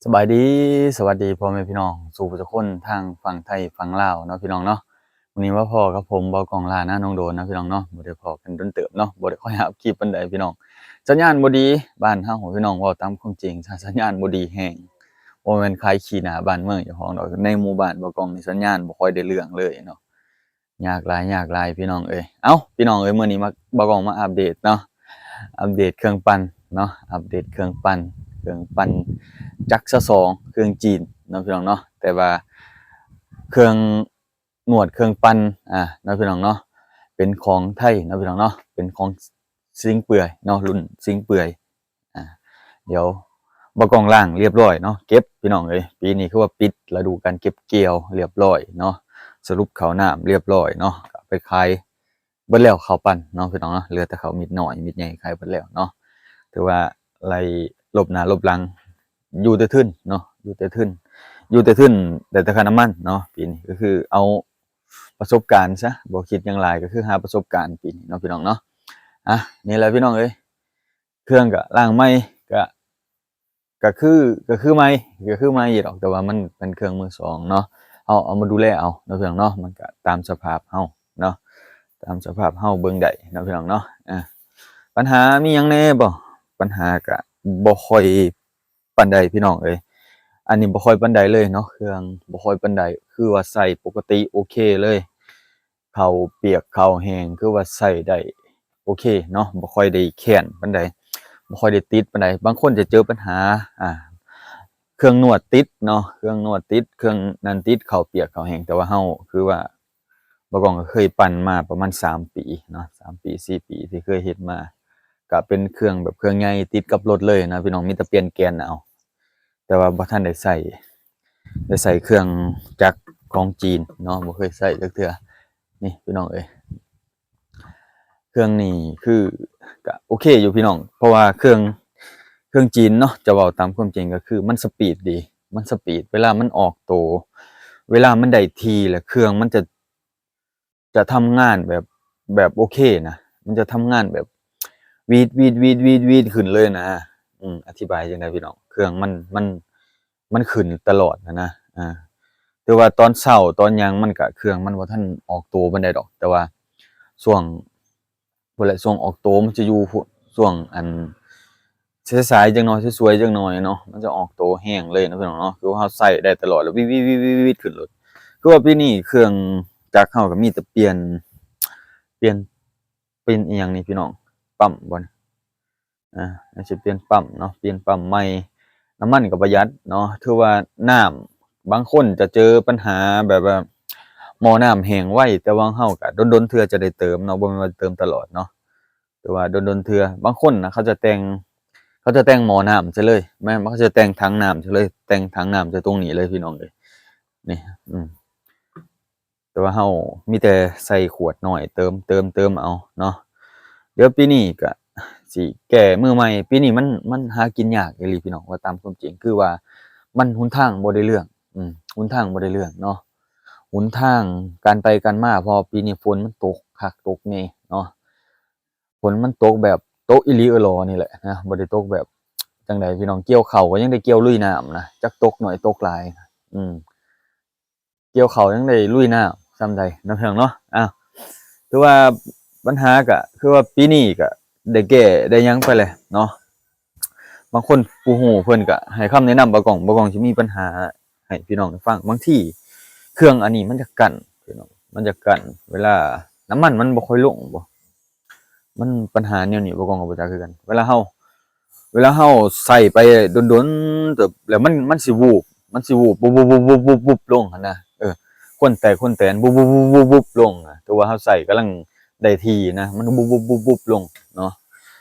ສະບາຍດີ ສະຫວັດດີພໍ່ແມ່ພີ່ນ້ອງສູ່ຜູ້ສູ່ຄົນ ທາງຝັ່ງໄທຝັ່ງລາວເນາະພີ່ນ້ອງເນາະ. ມື້ນີ້ມາພໍ້ກັບຜົມ ບ່າວກ້ອງ ລ້ານາໜອງໂດນເນາະພີ່ນ້ອງເນາະ. ບໍ່ໄດ້ພໍ້ກັນດົນເຕີບເນາະ, ບໍ່ໄດ້ຄ່ອຍອັບຄລິບປານໃດພີ່ນ້ອງ. ສັນຍານບໍ່ດີ ບ້ານເຮົາພີ່ນ້ອງ, ເວົ້າຕາມຄວາມຈິງຊະ ສັນຍານບໍ່ດີແຮງ. ບໍ່ແມ່ນຂາຍຂີ້ໜ້າບ້ານເມືອງເຈົ້າຂອງດອກ, ໃນໝູ່ບ້ານບ່າວກ້ອງນີ້ສັນຍານບໍ່ຄ່ອຍໄດ້ເລື່ອງເລີຍເນາະ. ຍາກຫຼາຍ ຍາກຫຼາຍພີ່ນ້ອງເອີຍ. ເອົ້າ ພີ່ນ້ອງເອີຍ ມື້ນີ້ມາ ບ່າວກ້ອງມາອັບເດດເນາະ, ອັບເດດເຄື່ອງປັ່ນເນາະ, ອັບເດດເຄື່ອງປັ່ນ ເຄື່ອງປັ່ນຈັກຊາວສອງ ເຄື່ອງຈີນເນາະພີ່ນ້ອງເນາະ. ແຕ່ວ່າເຄື່ອງນວດເຄື່ອງປັ່ນ ອາ ເນາະພີ່ນ້ອງເນາະ ເປັນຂອງໄທເນາະພີ່ນ້ອງເນາະ, ເປັນຂອງຊິງເປືອຍເນາະ, ລຸ້ນຊິງເປືອຍ. ອາ ດຽວບ່າວກ້ອງລ້າງລຽບລ້ອຍເນາະ, ເກັບພີ່ນ້ອງເອີຍ. ປີນີ້ຄືວ່າປິດລະດູການເກັບກ່ຽວລຽບລ້ອຍເນາະ, ສະຫຼຸບເຂົ້ານ້ຳລຽບລ້ອຍເນາະ, ເອົາໄປຂາຍເບິດແລ້ວເຂົ້າປັ່ນເນາະພີ່ນ້ອງເນາະ. ເຫຼືອແຕ່ເຂົ້າມິດນ້ອຍມິດໃຫຍ່ຂາຍເບິດແລ້ວເນາະ. ຖືວ່າໄລ່ລົບໜ້າລົບຫຼັງ ຢູ່ແຕ່ທຶນເນາະ, ຢູ່ແຕ່ທຶນ ຢູ່ແຕ່ທຶນ ໄດ້ແຕ່ຄ່ານ້ຳມັນເນາະ. ປີນີ້ກໍຄືເອົາປະສົບການຊະ, ບໍ່ຄິດຫຍັງຫຼາຍ ກໍຄືຫາປະສົບການປີນີ້ເນາະພີ່ນ້ອງເນາະ. ອາ ນີ້ແຫຼະພີ່ນ້ອງເອີຍ, ເຄື່ອງກະລ້າງໃໝ່ ກະ ກະຄື ກະຄືໃໝ່ ກະຄືໃໝ່ຢູ່ດອກ, ແຕ່ວ່າມັນເປັນເຄື່ອງມືສອງເນາະ, ເຮົາເອົາມາດູແລເອົາເນາະພີ່ນ້ອງເນາະ. ມັນກະຕາມສະພາບເຮົາເນາະ, ຕາມສະພາບເຮົາເບິ່ງໄດ້ເນາະພີ່ນ້ອງເນາະ. ອາ ປັນຫາມີຫຍັງແດ່ບໍ່? ປັນຫາກະບໍ່ຄ່ອຍປານໃດພີ່ນ້ອງເອີຍ, ອັນນີ້ບໍ່ຄ່ອຍປານໃດເລີຍເນາະ, ເຄື່ອງບໍ່ຄ່ອຍປານໃດ, ຄືວ່າໃຊ້ປົກກະຕິໂອເຄເລີຍ. ເຂົ້າປຽກເຂົ້າແຫ້ງ ຄືວ່າໃຊ້ໄດ້ໂອເຄເນາະ, ບໍ່ຄ່ອຍໄດ້ແຄ້ນປານໃດ, ບໍ່ຄ່ອຍໄດ້ຕິດປານໃດ. ບາງຄົນຈະເຈີບັນຫາ ອາ ເຄື່ອງນວດຕິດເນາະ, ເຄື່ອງນວດຕິດ ເຄື່ອງນັ້ນຕິດ ເຂົ້າປຽກເຂົ້າແຫ້ງ. ແຕ່ວ່າເຮົາຄືວ່າ ບ່າວກ້ອງກໍເຄີຍປັ່ນມາປະມານສາມປີເນາະ, ສາມປີ ສີ່ປີ ທີ່ເຄີຍເຮັດມາ, ກະເປັນເຄື່ອງແບບເຄື່ອງໃຫຍ່ຕິດກັບລົດເລີຍນະພີ່ນ້ອງ, ມີແຕ່ປ່ຽນແກນເອົາ. ແຕ່ວ່າບໍ່ທັນໄດ້ໃຊ້ ໄດ້ໃຊ້ເຄື່ອງຈັກຂອງຈີນເນາະ, ບໍ່ເຄີຍໃຊ້ຈັກເທື່ອ. ນີ້ພີ່ນ້ອງເອີຍ ເຄື່ອງນີ້ຄືກະໂອເຄຢູ່ພີ່ນ້ອງ, ເພາະວ່າເຄື່ອງ ເຄື່ອງຈີນເນາະ ຈະເວົ້າຕາມຄວາມຈິງກໍຄືມັນສະປີດດີ, ມັນສະປີດ ເວລາມັນອອກໂຕ ເວລາມັນໄດ້ທີ່ແລ້ວ ເຄື່ອງມັນຈະ ຈະທຳງານແບບ ແບບໂອເຄນະ, ມັນຈະທຳງານແບບຫວີດ ຫວີດ ຫວີດ ຫວີດ ຫວີດຂຶ້ນເລີຍນະ. ອືມ ອະທິບາຍຈັ່ງໃດພີ່ນ້ອງ, ເຄື່ອງມັນ ມັນ ມັນຂຶ້ນຕະຫຼອດນະນະ. ອາ ແຕ່ວ່າຕອນເຊົ້າຕອນຫຍັງມັນກະ ເຄື່ອງມັນບໍ່ທັນອອກໂຕປານໃດດອກ, ແຕ່ວ່າຊ່ວງ ພຸ້ນແຫຼະ ຊ່ວງອອກໂຕມັນຈະຢູ່ ຊ່ວງອັນ ສາຍໆ ຈັກໜ່ອຍ ສວຍໆ ຈັກໜ່ອຍເນາະ, ມັນຈະອອກໂຕແຮງເລີຍເນາະພີ່ນ້ອງເນາະ. ຄືວ່າເຮົາໃຊ້ໄດ້ຕະຫຼອດ ແລ້ວວິດໆໆໆຂຶ້ນໂລດ. ຄືວ່າປີນີ້ເຄື່ອງຈັກເຮົາກໍມີແຕ່ປ່ຽນ ປ່ຽນ ປ່ຽນອີ່ຫຍັງນີ້ພີ່ນ້ອງ, ປ້ຳບໍ່ນີ້? ອາ ອາດຊິປ່ຽນປ້ຳເນາະ, ປ່ຽນປ້ຳໃໝ່. ນ້ຳມັນກໍປະຢັດເນາະ, ຖືວ່ານ້ຳ ບາງຄົນຈະເຈີບັນຫາແບບວ່າໝໍ້ນ້ຳແຫ້ງໄວ, ແຕ່ວ່າເຮົາກໍດົນໆເທື່ອຈະໄດ້ເຕີມເນາະ, ບໍ່ແມ່ນວ່າເຕີມຕະຫຼອດເນາະ. ແຕ່ວ່າດົນໆເທື່ອ ບາງຄົນນະ ເຂົາຈະແຕ່ງ ເຂົາຈະແຕ່ງໝໍ້ນ້ຳໃສ່ເລີຍ, ແມ່ນ ເຂົາຈະແຕ່ງຖັງນ້ຳໃສ່ເລີຍ, ແຕ່ງຖັງນ້ຳໃສ່ຕົງນີ້ເລີຍພີ່ນ້ອງເອີຍ. ນີ້ ອືມ ແຕ່ວ່າເຮົາມີແຕ່ໃສ່ຂວດນ້ອຍ ເຕີມ ເຕີມ ເຕີມເອົາເນາະ. ດຽວປີນີ້ກະຊິແກ້ມືໃໝ່, ປີນີ້ມັນ ມັນຫາກິນຍາກອີ່ຫຼີພີ່ນ້ອງ, ເວົ້າຕາມຄວາມຈິງ ຄືວ່າມັນຫົນທາງບໍ່ໄດ້ເລື່ອງ, ອືມ ຫົນທາງບໍ່ໄດ້ເລື່ອງເນາະ, ຫົນທາງການໄປການມາ. ເພາະວ່າປີນີ້ຝົນມັນຕົກຄັກຕົກແນ່ເນາະ, ຝົນມັນຕົກແບບຕົກອີ່ຫຼີເອີຫຼໍນີ້ແຫຼະນະ, ບໍ່ໄດ້ຕົກແບບຈັ່ງໃດພີ່ນ້ອງ. ກ່ຽວເຂົ້າກໍຍັງໄດ້ກ່ຽວລຸຍນ້ຳນະ, ຈັກຕົກໜ້ອຍຕົກຫຼາຍ. ອືມ ກ່ຽວເຂົ້າຍັງໄດ້ລຸຍນ້ຳສ່ຳໃດເນາະພີ່ນ້ອງເນາະ. ອ້າວ ຖືວ່າບັນຫາກະ ຄືວ່າປີນີ້ກະໄດ້ແກ້ໄດ້ຫຍັງໄປແລ້ວເນາະ. ບາງຄົນຜູ້ຮູ້ເພິ່ນກະໃຫ້ຄຳແນະນຳບ່າວກ້ອງ, ບ່າວກ້ອງຊິມີບັນຫາໃຫ້ພີ່ນ້ອງໄດ້ຟັງ. ບາງທີເຄື່ອງອັນນີ້ມັນຈະກັ້ນພີ່ນ້ອງ, ມັນຈະກັ້ນ ເວລານ້ຳມັນມັນບໍ່ຄ່ອຍລົງບໍ ມັນ ບັນຫາແນວນີ້ບ່າວກ້ອງກໍບໍ່ຈັກຄືກັນ. ເວລາເຮົາ ເວລາເຮົາໃສ່ໄປດົນໆເຕີບແລ້ວ ມັນ ມັນຊິວູບ ມັນຊິວູບ ວຸບໆໆໆໆລົງຫັ້ນນະ. ເອີ ຄວັນແຕກຄວັນແຕນ ວຸບໆໆໆລົງ. ຖືວ່າເຮົາໃສ່ກຳລັງໄດ້ທີ່ນະ, ມັນວຸບໆໆໆລົງເນາະ.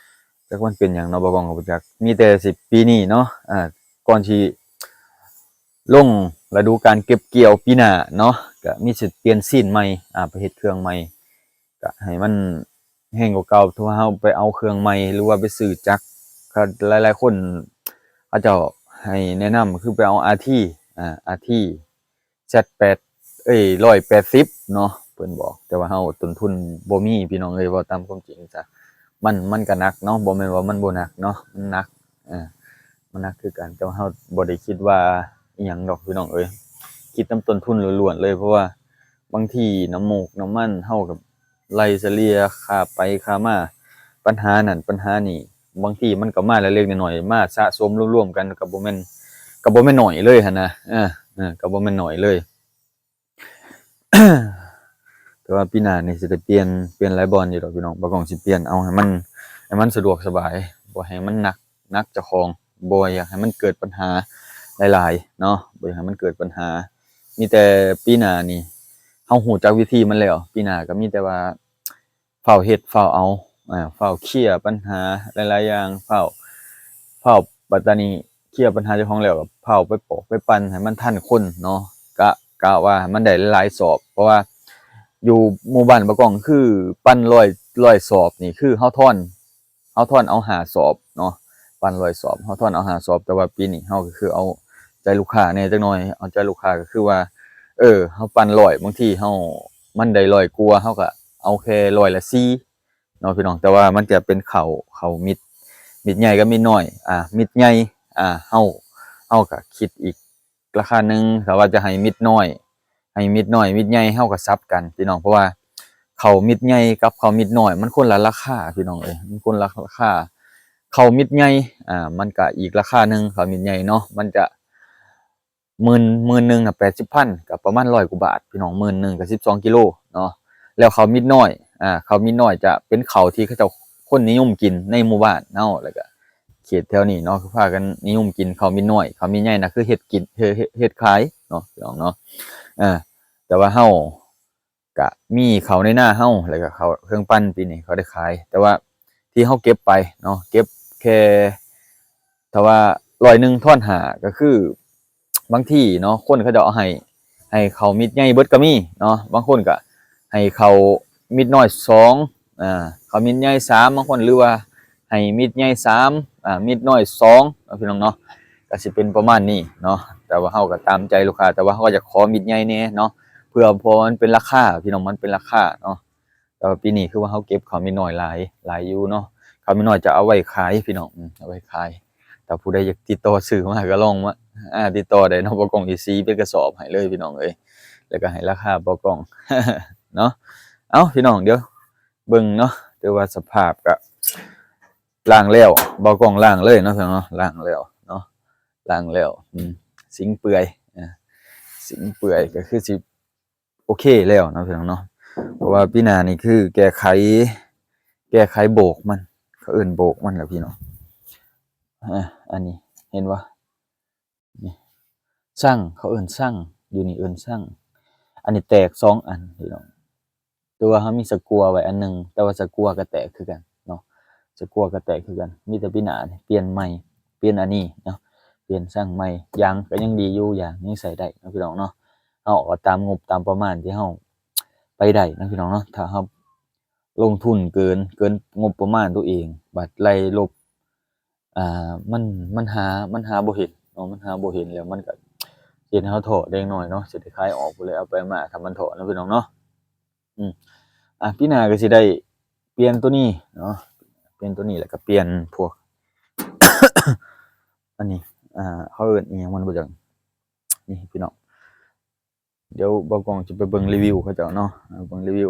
ຈັກມັນເປັນຫຍັງເນາະ, ບ່າວກ້ອງກໍບໍ່ຈັກ. ມີແຕ່ຊິປີນີ້ເນາະ ອາ ກ່ອນຊິລົງລະດູການເກັບກ່ຽວປີໜ້າເນາະ, ກະມີຊິປ່ຽນຊີນໃໝ່ ອາ ໄປເຮັດເຄື່ອງໃໝ່ ກະໃຫ້ມັນແຮງກວ່າເກົ່າ. ຖ້າວ່າເຮົາໄປເອົາເຄື່ອງໃໝ່ ຫຼືວ່າໄປຊື້ຈັກ, ເຂົາ ຫຼາຍໆຄົນເຂົາເຈົ້າໃຫ້ແນະນຳ ຄືໄປເອົາ ອາທີ ອາ ອາທີ ແຊັດແປດ ເອີຍ ຮ້ອຍແປດສິບເນາະ ເພິ່ນບອກ. ແຕ່ວ່າເຮົາຕົ້ນທຶນບໍ່ມີ ພີ່ນ້ອງເອີຍ, ເວົ້າຕາມຄວາມຈິງຊະ ມັນ ມັນກະໜັກເນາະ, ບໍ່ແມ່ນວ່າມັນບໍ່ໜັກເນາະ, ມັນໜັກ ເອີ ມັ ໜັກຄືກັນ ແຕ່ວ່າເຮົາບໍ່ໄດ້ຄິດວ່າອີ່ຫຍັງດອກພີ່ນ້ອງເອີຍ ຄິດນຳຕົ້ນທຶນລ້ວນໆເລີຍ ເພາະວ່າບາງທີນ້ຳມູກນ້ຳມັນເຮົາກໍໄລ່ສະເລ່ຍຄ່າໄປຄ່າມາ ປັນຫານັ້ນປັນຫານີ້ ບາງທີມັນກໍມາເລັກໆນ້ອຍໆ ມາສະສົມລວມໆກັນ ກໍບໍ່ແມ່ນ ກໍບໍ່ແມ່ນໜ້ອຍເລີຍຫັ້ນນະ ເອີ ເອີ ກໍບໍ່ແມ່ນໜ້ອຍເລີຍ. ແຕ່ວ່າປີໜ້ານີ້ຊິໄດ້ປ່ຽນ ປ່ຽນຫຼາຍບ່ອນຢູ່ດອກພີ່ນ້ອງ ບ່າວກ້ອງຊິປ່ຽນເອົາໃຫ້ມັນ ໃຫ້ມັນສະດວກສະບາຍ ບໍ່ໃຫ້ມັນໜັກ ໜັກເຈົ້າຂອງ ບໍ່ຢາກໃຫ້ມັນເກີດບັນຫາຫຼາຍໆເນາະ ບໍ່ຢາກໃຫ້ມັນເກີດບັນຫາ ມີແຕ່ປີໜ້ານີ້ເຮົາຮູ້ຈັກວິທີມັນແລ້ວ ປີໜ້າກໍມີແຕ່ວ່າ ຟ້າວເຮັດຟ້າວເອົາ ອາ ຟ້າວເຄຍບັນຫາຫຼາຍໆຢ່າງ ຟ້າວ ຟ້າວ ບັດຕານີ້ເຄຍບັນຫາເຈົ້າຂອງແລ້ວ ກໍຟ້າວໄປປອກໄປປັ່ນໃຫ້ມັນທັນຄົນເນາະ ກະ ກະວ່າໃຫ້ມັນໄດ້ຫຼາຍໆສອບ ເພາະວ່າຢູ່ໝູ່ບ້ານບ່າວກ້ອງຄືປັ່ນຮ້ອຍ ຮ້ອຍສອບນີ້ ຄືເຮົາທອນ ເຮົາທອນເອົາຫ້າສອບເນາະ ປັ່ນຮ້ອຍສອບ ເຮົາທອນເອົາຫ້າສອບ ແຕ່ວ່າປີນີ້ເຮົາກໍຄືເອົາໃຈລູກຄ້າແດ່ຈັກໜ້ອຍ ເອົາໃຈລູກຄ້າກໍຄືວ່າ ເອີ ເຮົາປັ່ນຮ້ອຍ ບາງທີເຮົາ ມັນໄດ້ຮ້ອຍກວ່າ ເຮົາກໍເອົາແຄ່ຮ້ອຍລະສີ່ ເນາະພີ່ນ້ອງ ແຕ່ວ່າມັນຈະເປັນເຂົ້າ ເຂົ້າມິດ ມິດໃຫຍ່ກັບມິດນ້ອຍ ອາ ມິດໃຫຍ່ ອາ ເຮົາ ເຮົາກໍຄິດອີກລາຄາໜຶ່ງ ຖ້າວ່າຈະໃຫ້ມິດນ້ອຍ ໃຫ້ມິດນ້ອຍ ມິດໃຫຍ່ ເຮົາກໍສັບກັນພີ່ນ້ອງ ເພາະວ່າເຂົ້າມິດໃຫຍ່ກັບເຂົ້າມິດນ້ອຍ ມັນຄົນລະລາຄາພີ່ນ້ອງເອີຍ ມັນຄົນລະລາຄາ ເຂົ້າມິດໃຫຍ່ ອາ ມັນກໍອີກລາຄາໜຶ່ງ ເຂົ້າມິດໃຫຍ່ເນາະ ມັນຈະ ໝື່ນ ໝື່ນໜຶ່ງນະ ແປດສິບພັນ ກໍປະມານຮ້ອຍກວ່າບາດພີ່ນ້ອງ ໝື່ນໜຶ່ງກໍສິບສອງກິໂລເນາະ ແລ້ວເຂົ້າມິດນ້ອຍ ອາ ເຂົ້າມິດນ້ອຍຈະເປັນເຂົ້າທີ່ເຂົາເຈົ້າຄົນນິຍົມກິນໃນໝູ່ບ້ານເຮົາ ແລ້ວກໍເຂດແຖວນີ້ເນາະ ຄືພາກັນນິຍົມກິນເຂົ້າມິດນ້ອຍ ເຂົ້າມິດໃຫຍ່ນະ ຄືເຮັດກິນ ເຮັດ ເຮັດ ເຮັດຂາຍເນາະ ພີ່ນ້ອງເນາະ ເອີ ແຕ່ວ່າເຮົາ ກະມີເຂົ້າໃນນາເຮົາ ແລ້ວກະເຂົ້າເຄື່ອງປັ່ນ ປີນີ້ເຂົາໄດ້ຂາຍ ແຕ່ວ່າທີ່ເຮົາເກັບໄປເນາະ ເກັບແຄ່ ຖ້າວ່າຮ້ອຍໜຶ່ງທອນຫ້າ ກໍຄືບາງທີເນາະ ຄົນເຂົາເຈົ້າເອົາໃຫ້ ໃຫ້ເຂົ້າມິດໃຫຍ່ເບິດກໍມີເນາະ ບາງຄົນກະໃຫ້ເຂົ້າມິດນ້ອຍສອງ ອາ ເຂົ້າມິດໃຫຍ່ສາມ ບາງຄົນ ຫຼືວ່າໃຫ້ມິດໃຫຍ່ສາມ ອາ ມິດນ້ອຍສອງເນາະ ພີ່ນ້ອງເນາະ ກໍຊິເປັນປະມານນີ້ເນາະ ແຕ່ວ່າເຮົາກໍຕາມໃຈລູກຄ້າ ແຕ່ວ່າເຮົາກໍຢາກຂໍມິດໃຫຍ່ແດ່ເນາະ ເພື່ອ ເພາະວ່າມັນເປັນລາຄາພີ່ນ້ອງ ມັນເປັນລາຄາເນາະ ແຕ່ວ່າປີນີ້ຄືວ່າເຮົາເກັບເຂົ້າມິດນ້ອຍຫຼາຍ ຫຼາຍຢູ່ເນາະ ເຂົ້າມິດນ້ອຍຈະເອົາໄວ້ຂາຍພີ່ນ້ອງ ອືມ ເອົາໄວ້ຂາຍ ຖ້າຜູ້ໃດຢາກຕິດຕໍ່ຊື້ມາກໍລອງມາ ອາ ຕິດຕໍ່ໄດ້ເນາະ ບ່າວກ້ອງຊິສີເປັນກະສອບໃຫ້ເລີຍພີ່ນ້ອງເອີຍ ແລ້ວກໍໃຫ້ລາຄາບ່າວກ້ອງເນາະ ເອົ້າ ພີ່ນ້ອງ ດຽວເບິ່ງເນາະ ຖືວ່າສະພາບກໍລ້າງແລ້ວ ບ່າວກ້ອງລ້າງເລີຍເນາະ ພີ່ນ້ອງເນາະ ລ້າງແລ້ວເນາະ ລ້າງແລ້ວ ອືມ ສິງເປື່ອຍ ອາ ສິງເປື່ອຍກໍຄືຊິ ໂອເຄແລ້ວເນາະ ພີ່ນ້ອງເນາະ ເພາະວ່າປີໜ້ານີ້ຄືແກ້ໄຂ ແກ້ໄຂໂບກມັນ ເຂົາເອີ້ນໂບກມັນແຫຼະພີ່ນ້ອງ ອາ ອັນນີ້ເຫັນບໍ່ ນີ້ ຊັງ ເຂົາເອີ້ນຊັງ ຢູ່ນີ້ເອີ້ນຊັງ ອັນນີ້ແຕກສອງອັນພີ່ນ້ອງ ແຕ່ວ່າເຮົາມີສະກົວໄວ້ອັນໜຶ່ງ ແຕ່ວ່າສະກົວກໍແຕກຄືກັນເນາະ ສະກົວກໍແຕກຄືກັນ ມີແຕ່ປີໜ້ານີ້ປ່ຽນໃໝ່ ປ່ຽນອັນນີ້ເນາະ ປ່ຽນຊັງໃໝ່ ຢາງກໍຍັງດີຢູ່ ຢາງຍັງໃຊ້ໄດ້ເນາະ ພີ່ນ້ອງເນາະ ເຮົາເອົາຕາມງົບຕາມປະມານທີ່ເຮົາໄປໄດ້ເນາະ ພີ່ນ້ອງເນາະ ຖ້າເຮົາລົງທຶນເກີນ ເກີນງົບປະມານຕົວເອງ ບັດໄລ່ລົບ ອ່າ ມັນ ມັນຫາ ມັນຫາບໍ່ເຫັນເນາະ ມັນຫາບໍ່ເຫັນ ແລ້ວມັນກໍເຮັດໃຫ້ເຮົາທໍ້ເລັກນ້ອຍເນາະ ຊິໄດ້ຂາຍອອກພຸ້ນແຫຼະ ເອົາໄປມາ ຖ້າມັນທໍ້ເນາະ ພີ່ນ້ອງເນາະ ອືມ ອ່າ ປີໜ້າກໍຊິໄດ້ປ່ຽນຕົວນີ້ເນາະ ປ່ຽນຕົວນີ້ ແລ້ວກໍປ່ຽນພວກ ອັນນີ້ ອ່າ ເຂົາເອີ້ນອີ່ຫຍັງມັນບໍ່ຈັກ ນີ້ພີ່ນ້ອງ ດຽວບ່າວກ້ອງຈະໄປເບິ່ງຣີວິວເຂົາເຈົ້າເນາະ ເບິ່ງຣີວິວ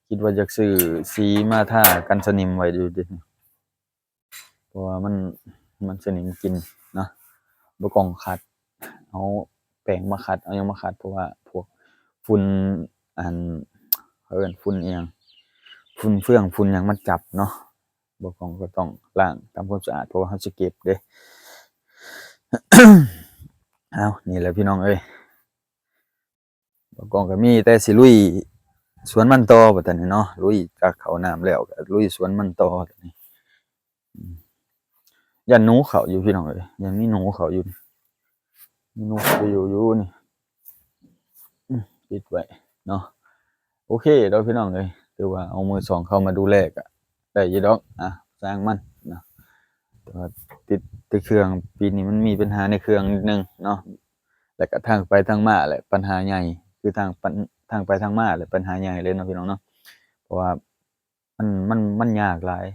ຄິດວ່າຢາກຊື້ສີມາທາກັນສະໜິມໄວ້ຢູ່ເດ ເພາະວ່າມັນ ມັນສະໜິມກິນເນາະ ບ່າວກ້ອງຂັດ ເອົາແປ້ງມາຂັດ ເອົາຫຍັງມາຂັດ ເພາະວ່າພວກຝຸ່ນ ອັນ ເຂົາເອີ້ນຝຸ່ນອີ່ຫຍັງ ຝຸ່ນເຟືອງຝຸ່ນຫຍັງມັນຈັບເນາະ ບ່າວກ້ອງກໍຕ້ອງລ້າງທຳຄວາມສະອາດ ເພາະວ່າເຮົາຊິເກັບເດ້ ເອົ້າ ນີ້ແຫຼະພີ່ນ້ອງເອີຍ ບ່າວກ້ອງກໍມີແຕ່ຊິລຸຍສວນມັນຕໍ່ບັດນີ້ເນາະ ລຸຍກະເຂົ້ານ້ຳແລ້ວກໍລຸຍສວນມັນຕໍ່ບັດນີ້ ອືມ ຢ້ານໜູເຂົ້າຢູ່ພີ່ນ້ອງເອີຍ ຢ້ານມີໜູເຂົ້າຢູ່ ມີໜູເຂົ້າໄປຢູ່ຢູ່ນີ້ ອືມ ປິດໄວ້ເນາະ ໂອເຄເນາະ ພີ່ນ້ອງເອີຍ ຖືວ່າເອົາມືສອງເຂົ້າມາດູແລກະ ໄດ້ຢູ່ດອກ ອ່າ ຊ່າງມັນເນາະ ແຕ່ວ່າຕິດ ແຕ່ເຄື່ອງ ປີນີ້ມັນມີບັນຫາໃນເຄື່ອງນິດໜຶ່ງເນາະ ແລ້ວກະທາງໄປທາງມາແຫຼະ ບັນຫາໃຫຍ່ ຄືທາງ ທາງໄປທາງມາແຫຼະ ບັນຫາໃຫຍ່ເລີຍເນາະ ພີ່ນ້ອງເນາະ ເພາະວ່າມັນ ມັນ ມັນຍາກຫຼາຍ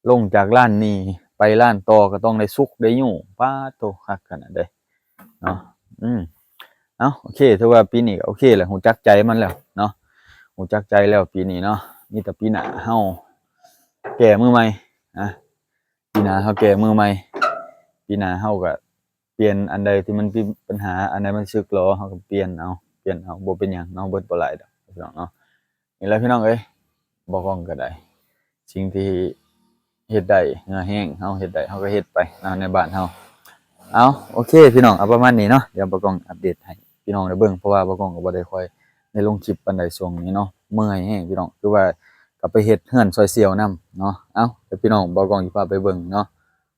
ລົງຈາກລານນີ້ໄປ ປລ້ານຕໍ່ກໍຕ້ອງໄດ້ສຸກໄດ້ຍູ້ ປາດໂທ້ ຄັກຂະໜາດໃດເນາະ. ອືມ ເອົ້າ ໂອເຄ ຖືວ່າປີນີ້ກໍໂອເຄແຫຼະ ຮູ້ຈັກໃຈມັນແລ້ວເນາະ ຮູ້ຈັກໃຈແລ້ວປີນີ້ເນາະ. ມີແຕ່ປີໜ້າເຮົາແກ້ມືໃໝ່ນະ ປີໜ້າເຮົາແກ້ມືໃໝ່ ປີໜ້າເຮົາກໍປ່ຽນ ອັນໃດທີ່ມັນມີປັນຫາ ອັນໃດມັນສຶກຫຼໍ ເຮົາກໍປ່ຽນເອົາ ປ່ຽນເອົາ ບໍ່ເປັນຫຍັງເນາະ ເບິດບໍ່ຫຼາຍດອກພີ່ນ້ອງເນາະ. ນີ້ແຫຼະພີ່ນ້ອງເອີຍ ບໍ່ກ້ອງກໍໄດ້ ສິ່ງທີ່ເຮັດໄດ້ ເຫື່ອແຮງເຮົາເຮັດໄດ້ ເຮົາກໍເຮັດໄປເນາະ ໃນບ້ານເຮົາ. ເອົາ ໂອເຄພີ່ນ້ອງ ເອົາປະມານນີ້ເນາະ ດຽວບໍ່ກ້ອງອັບເດດໃຫ້ພີ່ນ້ອງໄດ້ເບິ່ງ ເພາະວ່າບໍ່ກ້ອງກໍບໍ່ໄດ້ຄ່ອຍໄດ້ລົງຄລິບປານໃດຊ່ວງນີ້ເນາະ ເມື່ອຍແຮງພີ່ນ້ອງ ຄືວ່າກໍໄປເຮັດເຮືອນຊ່ອຍສ່ຽວນຳເນາະ. ເອົາ ດຽວພີ່ນ້ອງ ບໍ່ກ້ອງຊິພາໄປເບິ່ງເນາະ